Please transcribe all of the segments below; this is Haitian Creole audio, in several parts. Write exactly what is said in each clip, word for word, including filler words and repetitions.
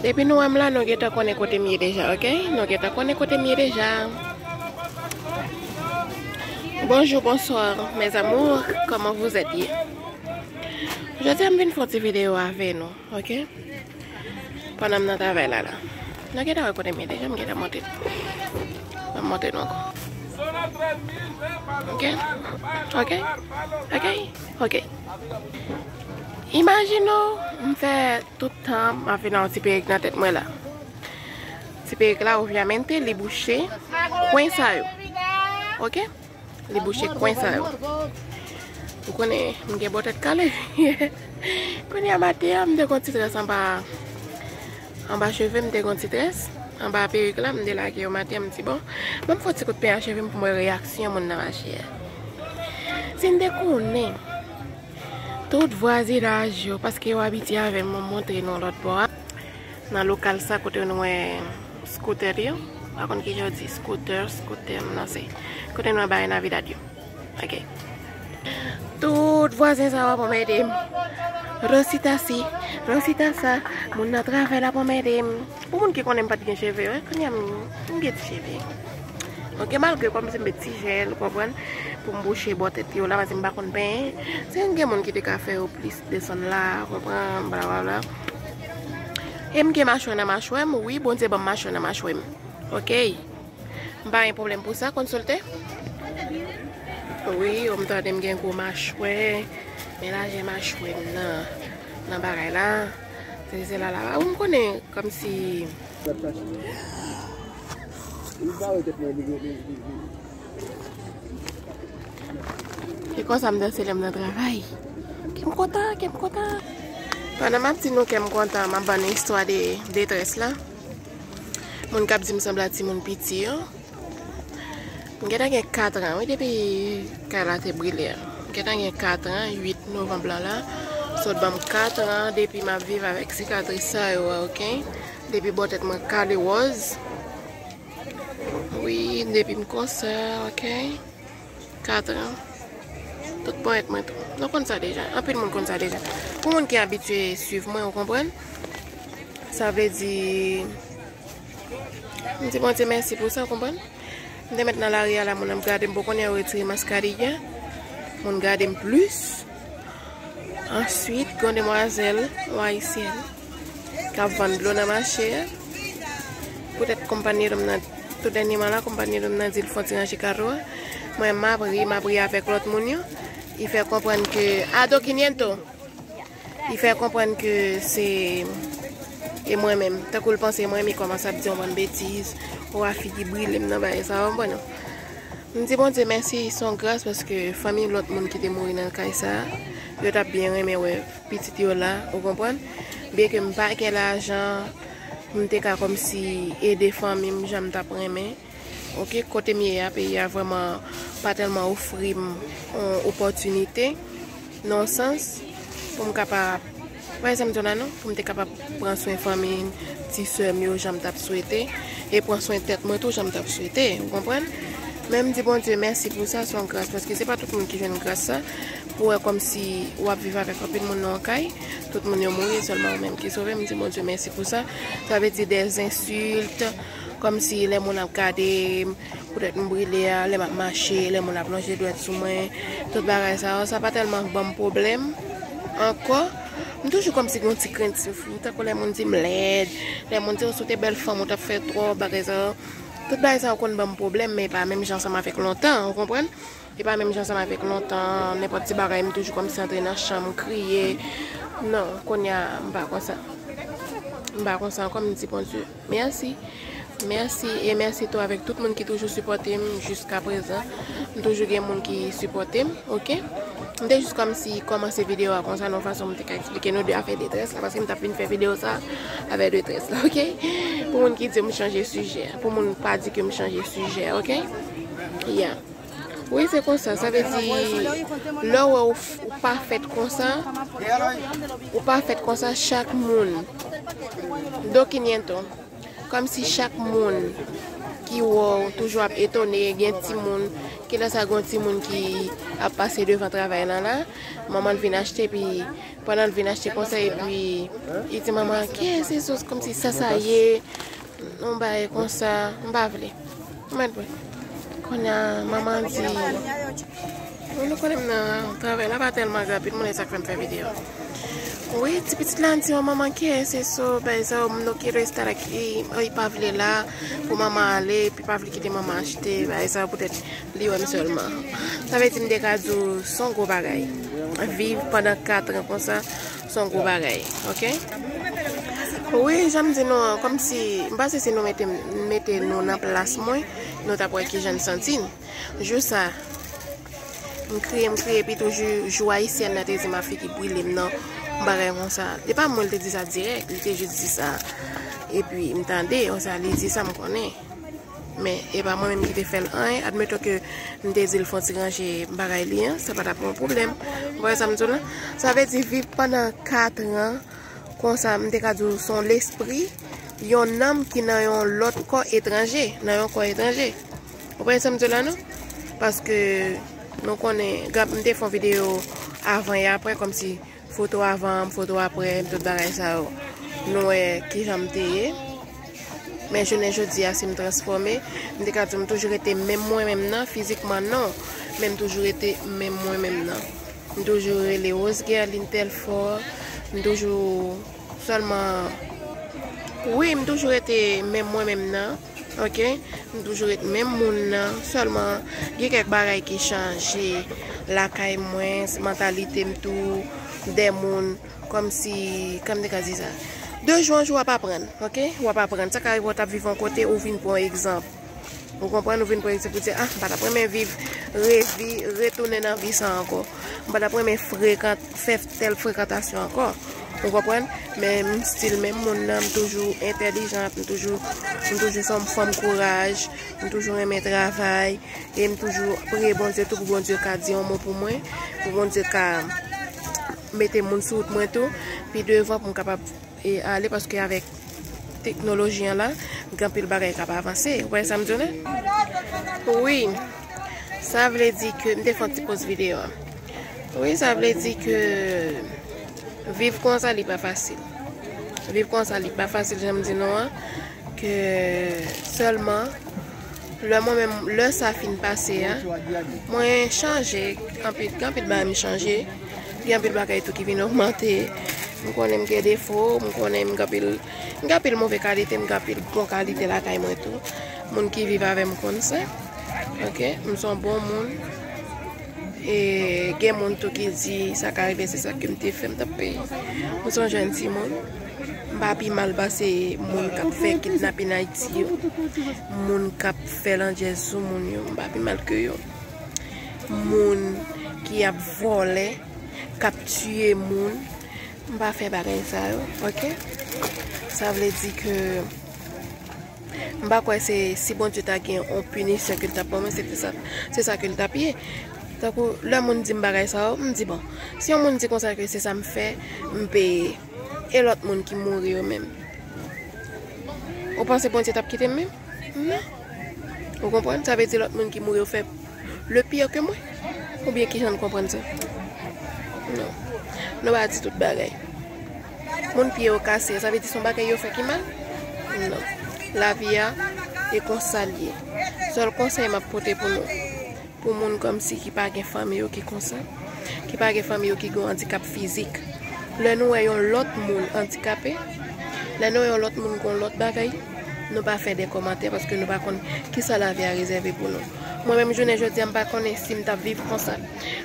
Depi nou wè m la, nou gentan konnen kote m ye deja, ok? Nou gentan konnen kote m ye deja. Bonjour, bonsoir, mes amours, comment vous êtes? Jodi a m vin fè yon ti videyo avè nou, ok? Pandan m nan travay la, la. Nou gentan wè kote m ye deja, m gentan monte. M ap monte nou ankò. Ok? Ok? Ok? Ok. Imajine w, m fè tout tan m ap vin nan yon ti perik nan tèt mwen la. Ti perik la, obviamente, li bouche kwen sa yo. Ok? Li bouche kwen sa yo. Ou konnen, m gen bò tèt kale. Kounye a maten an, m te gon ti très anba, anba cheve, m te gon ti très. Anba perik la, m te lage yo maten an, m di, bon, ban m fè yon ti kout peny a cheve m pou m wè reyaksyon moun nan mache a. Si n te konnen, tout vwazinaj yo, paske yo abitye avè m, m montre nou lòt bò a. Nan lokal sa kote nou wè scooter yo. Pa konn kijan yo di scooter, scooter, m nan se. Kote nou wè bagay Navidad yo. Ok. Tout vwazen sa yo ap anmède m. Rosita si, Rosita sa, moun nan travay la ap anmède m. Pou moun ki konnen m pa t gen cheve, wè, kounye a m, m gen ti cheve. Ok, malgre kòmsi m met ti jèl, ou konprann, pou m bouche bò tèt yo la, paske m pa konn penyen. Se gen moun ki te ka fè yo plis desann la, konprann, blablabla. E m gen machwè nan machwè m, wi, Bondye ban m machwè nan machwè m. Ok. M pa gen pwoblèm pou sa, konn solte. Wi, ou m tande m gen gwo machwè. Men lajè machwè m nan, nan bagay la. Se, se la, la. Ou m konnen, kòmsi E konsa m danse lè m nan travay. Kè m kontan, kè m kontan. Pandan m ap di nou kè m kontan, m ap ban nou istwa de detrès la. Moun k ap di m sanble a timoun piti yo. M gentan gen kat an, wi, depi kay la te brile a. M gentan gen kat an, uit novanm lan la. Sot ban m kat an depi m ap viv avèk sikatris sa yo a, ok? Depi bò tèt mwen kale wòz. Wi, depi m konsa, ok? Kat an. Tout ponyèt mwen tou. Nou konn sa deja. Anpil moun konn sa deja. Pou moun ki abitye swiv mwen, ou konprann? Sa vle di, m di Bondye mèsi pou sa, ou konprann? M te mèt nan lari a la, moun ap gade m, bon, kounye a yo retire maskadin an. Moun gade m plis. Answit, gon demwazèl, yon ayisyèn, k ap vann dlo nan mache a. Poutèt konpanyèl m nan, tou dènyèman la, konpanyèl m nan di l fè yon ti ranje kado a. Mwen, m ap ri, m ap ri avèk lòt moun yo. Li fè konprann ke, a do kiniento. Li fè konprann ke se, e mwen menm. Tankou l panse mwen, li kòmanse ap di yon bann betiz. Ou a figi brile m nan bagay sa, w konprann? M di Bondye mèsi, se yon gras paske fanmi lòt moun ki te mouri nan kay sa a, yo t ap byen renmen wè pitit yo la, ou konprann? Byenke m pa gen lajan pou m te ka kòmsi ede fanmi m jan m t ap renmen. Ok, kote m ye a, peyi a vrèman pa tèlman ofri m yon opòtinite. Nan yon sans, pou m kapab, wè sa m di w la non, pou m te kapab pran swen fanmi m, ti sè m yo jan m t ap swete, e pran swen tèt mwen tou jan m t ap swete, ou konprann? Men m di Bondye mèsi pou sa, se yon gras, paske se pa tout moun ki jwenn gras sa, pou wè kòmsi w ap viv avèk anpil moun nan yon kay, tout moun yo mouri, sèlman ou menm ki sove, m di Bondye mèsi pou sa. Sa vle di dèzensilt, kòmsi lè moun ap gade m, poutèt m brile a, lè m ap mache, lè moun ap lonje dwèt sou mwen, tout bagay sa yo, sa pa tèlman ban m pwoblèm ankò. M toujou kòmsi gen yon ti krentif, wi, tankou lè moun di m lèd, lè moun di, "O, si w te bèl fanm, ou t ap fè twòp," bagay sa yo. Tout bagay sa yo konn ban m pwoblèm, men e pa menm jan ansanm avèk lontan, ou konprann? E pa menm jan ansanm avèk lontan, nenpòt ti bagay, m toujou kòmsi antre nan chanm, m kriye. Non, kounye a, m pa konsa. M pa konsa ankò, m di Bondye mèsi. Mèsi, e mèsi tou avèk tout moun ki toujou sipòte m jiskaprezan. M toujou gen moun ki sipòte m, ok? M te jis kòmsi kòmanse videyo a konsa, nan yon fason m te ka eksplike nou de afè detrès la, paske m t ap vin fè videyo sa avè detrès la, ok? Pou moun ki di m chanje sijè, pou moun pa di ke m chanje sijè, ok? Yeah. Wi, se konsa, sa vle di, lè w wè ou f-, ou pa fèt konsa, ou pa fèt konsa, chak moun, do kiniento. Kòmsi chak moun ki wè w toujou ap etone, gen timoun Lè sa gen yon timoun ki ap pase devan travay lan la, manman l vin achte, epi pandan l vin achte konsa, epi li di manman, "Kiyès se sos?" Kòmsi sa sa ye, yon bagay konsa, m pa vle. Ou mèt wè. Kounye a, manman di, "Ou nou konnen m nan travay la pa tèlman grav, moun e sa k fè m fè videyo." Wi, ti pitit la di, "Manman, kiyès se so, bagay sa yo, m no quiero estar aquí, li pa vle la, pou manman ale, epi pa vle kite manman achte, bagay sa yo, poutèt li wè m sèlman." Sa vle di m te ka di w, se yon gwo bagay. Viv pandan kat an konsa, se yon gwo bagay, oke? Wi, jan m di nou an, kòmsi, m panse si nou mete, mete nou nan plas mwen, nou t ap wè kijan n santi n. Jou sa, m kriye, m kriye, epi tou jou, jou ayisyèn nan te di m ap figi brile m nan, yon bagay konsa. E pa mwen l te di sa dirèk, li te jis di sa. Epi m tande, konsa li di sa m konnen. Men, e pa mwen menm ki te fè l anyen. Admeton ke m te di l fè yon ti ranje bagay li an, sa pa t ap yon pwoblèm. Ou wè sa m di w la? Sa vle di viv pandan kat an, konsa, m te ka di w se yon lespri, yon nanm ki nan yon lòt kò etranje, nan yon kò etranje. Ou konprann sa m di w la, non? Paske nou konnen, gad, m te fè yon videyo avan e aprè, kòmsi foto avan m, foto aprè m, tout bagay sa yo. Nou wè kijan m te ye. Men jounen jodi a, si m transfòme, m te ka di w m toujou rete menm mwen menm nan, fizikman non, men m toujou rete menm mwen menm nan. M toujou rele Rose Guerline Telfort. M toujou sèlman, wi, m toujou rete menm mwen menm nan, oke? M toujou ret menm moun nan, sèlman gen kèk bagay ki chanje lakay mwen, mantalite m tou, de moun, kòmsi, kòman m te ka di sa? De jou an jou, w ap aprann, oke? W ap aprann. Sa ka rive w t ap viv yon kote, ou vin pran egzanp. Ou konprann, ou vin pran egzanp, ou di, "Ah, m pa t ap renmen viv, revi, retounen nan vi sa ankò. M pa t ap renmen frekant, fè tèl frekantasyon ankò." Ou konprann? Men m still menm moun nan, m toujou entèlijan, m toujou, m toujou se yon fanm kouraj, m toujou renmen travay, e m toujou priye Bondye tou pou Bondye ka di yon mo pou mwen, pou Bondye ka mete moun sou wout mwen tou, pi devan pou m kapab e ale, paske avèk teknoloji an la, gen anpil bagay k ap avanse. Ou wè sa m di w la? Wi, sa vle di ke m te fè yon ti poz videyo a. Wi, sa vle di ke viv konsa, li pa fasil. Viv konsa, li pa fasil, jan m di nou an, ke sèlman lè mwen menm, lè sa fin pase a, mwen chanje, anpil, gen anpil bagay m chanje, gen anpil bagay tou ki vin ogmante. M konnen m gen defo, m konnen m gen anpil, m gen anpil move kalite, m gen anpil bon kalite lakay mwen tou. Moun ki viv avè m konn sa. Oke, m se yon bon moun. E gen moun tou ki di sa ka rive se sa ke m te fè, m t ap peye. M se yon jèn timoun. M pa pi mal pase moun k ap fè kidnapin Ayiti yo. Moun k ap fè landjèz sou moun yo. M pa pi mal ke yo. Moun ki ap vòlè, k ap tiye moun. M pa fè bagay sa yo, oke? Sa vle di ke m pa kwè se si Bondye ta gen yon pinisyon ke l t ap ban mwen, se te sa, se sa ke l t ap ye. Tankou lè moun di m bagay sa yo, m di, "Bon, si yon moun di konsa ke se sa m fè, m peye." E lòt moun ki mouri yo menm? Ou panse Bondye t ap kite m menm? Non. Ou konprann? Sa vle di lòt moun ki mouri yo fè le pire ke mwen? Oubyen ki jan n konprann sa? Non. Nou pa di tout bagay. Moun pye yo kase, sa vle di se yon bagay yo fè ki mal? Non. Lavi a, e konsa l ye. Sèl konsèy m ap pote pou nou, pou moun kòmsi ki pa gen fanmi yo ki konsa, ki pa gen fanmi yo ki gen yon andikap fizik. Lè nou wè yon lòt moun andikape, lè nou wè yon lòt moun gen yon lòt bagay, nou pa fè de kòmantè paske nou pa konn kisa lavi a rezève pou nou. Mwen menm jounen jodi a, m pa konnen si m t ap viv konsa.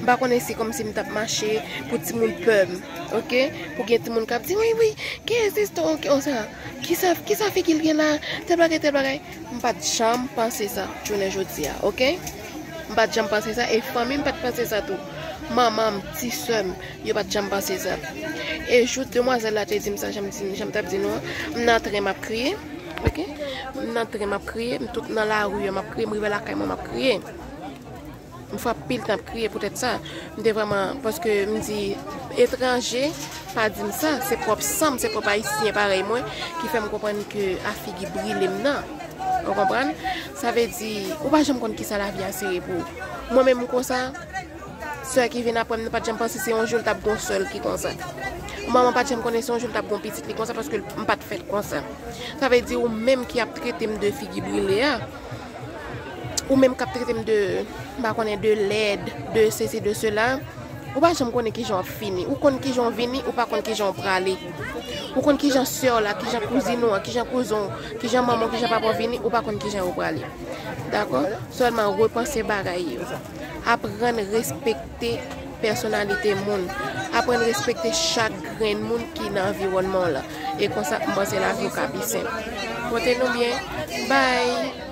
M pa konnen si kòmsi m t ap mache pou timoun pè m, oke? Pou gen timoun k ap di, "Wi, wi, kiyès se sos, oke, konsa? Kisa, kisa figi l gen la? Tèl bagay, tèl bagay." M pa t janm panse sa jounen jodi a, oke? M pa t janm panse sa, e fanmi m pa t panse sa tou. Manman m, ti sè m, yo pa t janm panse sa. E jou demwazèl la te di m sa, jan m di, jan m t ap di nou an, m nan tren m ap kriye, oke? M nan tren m ap kriye, m tout nan lari an m ap kriye, m rive lakay mwen m ap kriye. M fè anpil tan ap kriye poutèt sa. M te vrèman, paske m di, etranje pa di m sa, se pwòp san m, se pwòp ayisyen parèy mwen ki fè m konprann ke a figi brile m nan. Ou konprann? Sa vle di, ou pa janm konn kisa lavi a sere pou ou. Mwen menm m konsa, sè ki vin apre m nan pa t janm panse se yon jou l t ap gon sè l ki konsa. Manman pa t janm konnen se yon jou l t ap gon pitit li konsa paske m pa t fèt konsa. Sa vle di ou menm ki ap trete m de figi brile a, ou menm k ap trete m de, m pa konnen, de lèd, de sesi, de sela, ou pa janm konnen kijan w ap fini. Ou konn kijan w vini, ou pa konn kijan w prale. Ou konn kijan sè w la, kijan kouzin ou an, kijan kouzen w, kijan manman w, kijan papa w vini, ou pa konn kijan yo prale. Dakò? Sèlman repanse bagay yo. Aprann respekte pèsonalite moun. Aprann respekte chak grenn moun ki nan anviwònman w lan. E konsa, m panse lavi w ka pi senp. Pote nou byen. Bye!